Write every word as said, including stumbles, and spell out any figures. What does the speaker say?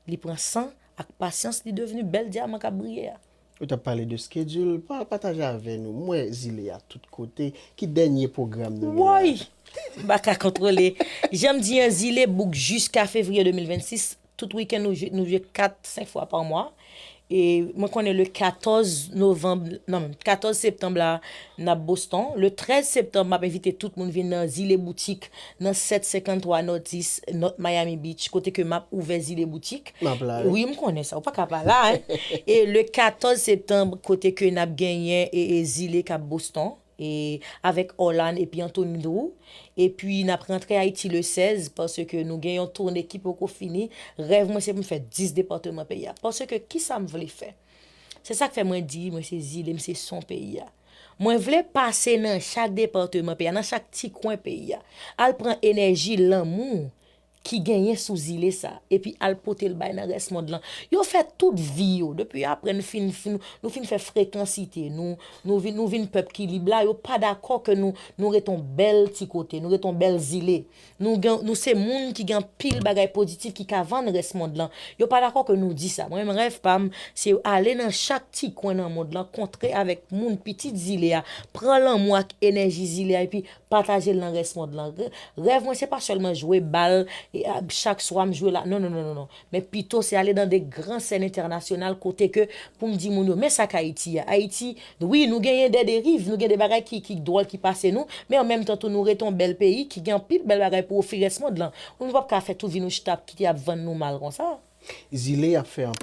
Li pran san ak pasyans, li devni bèl dyaman k ap briye a. Ou t ap pale de schedule, pa, pataje avè nou. M wè zile a tout kote. Ki dènye pwogram nou gen la? Woy! M pa ka kontwole. Jan m di an, zile book jiska fevriye de mil vennsis. Tout wikenn, nou jwe, nou jwe kat, senk fwa pa mwa. E mwen konnen le katòz novanm, non, katòz septanm la, n ap Boston. Le trèz septanm, m ap envite tout moun vin nan Zile Boutik, nan sèt senkanntwa North East, North Miami Beach, kote ke m ap ouvè Zile Boutik. M ap la, wi. Wi, m konnen sa, ou pa ka pa la, hein. E le katòz septanm, kote ke n ap genyen e, e zile k ap Boston, e avèk Orlan epi Anthony Drew. Epi n ap rantre Ayiti le sèz, paske nou gen yon toune ki poko fini. Rèv mwen se pou m fè dis depatman peyi a. Paske kisa m vle fè? Se sa k fè mwen di, mwen se zile, m se son peyi a. Mwen vle pase nan chak depatman peyi a, nan chak ti kwen peyi a. Al pran enèji, lanmou ki genyen sou zile sa, epi al pote l bay nan rès mond lan. Yo fè tout vi yo, depi apre n fin, fin, nou fin fè frekansite, nou, nou vin, nou vin pèp ki lib la, yo pa dakò ke nou, nou ret on bèl ti kote, nou ret on bèl zile. Nou gen, nou se moun ki gen anpil bagay pozitif ki ka vann rès mond lan. Yo pa dakò ke nou di sa. Mwen menm rèv pa m, se ale nan chak ti kwen nan mond lan, kontre avèk moun pitit zile a, pran lanmou ak enèji zile a, epi pataje l nan rès mond lan. Rè-, rèv mwen se pa sèlman jwe bal, e, a, chak swa m jwe la. Non, non, non, non, non. Men pito se ale nan de gran sèn entènasyonal kote ke pou m di moun yo, men sa k Ayiti a. Ayiti, wi, nou genyen de deriv, nou gen de bagay ki, ki dwòl ki pase nou, men an menm tan tou nou ret on bèl peyi ki gen anpil bèl bagay pou ofri rès mond lan. Nou p ap ka fè tout vi nou chita ap kite ap vann nou mal konsa. Zile ap fè anp-,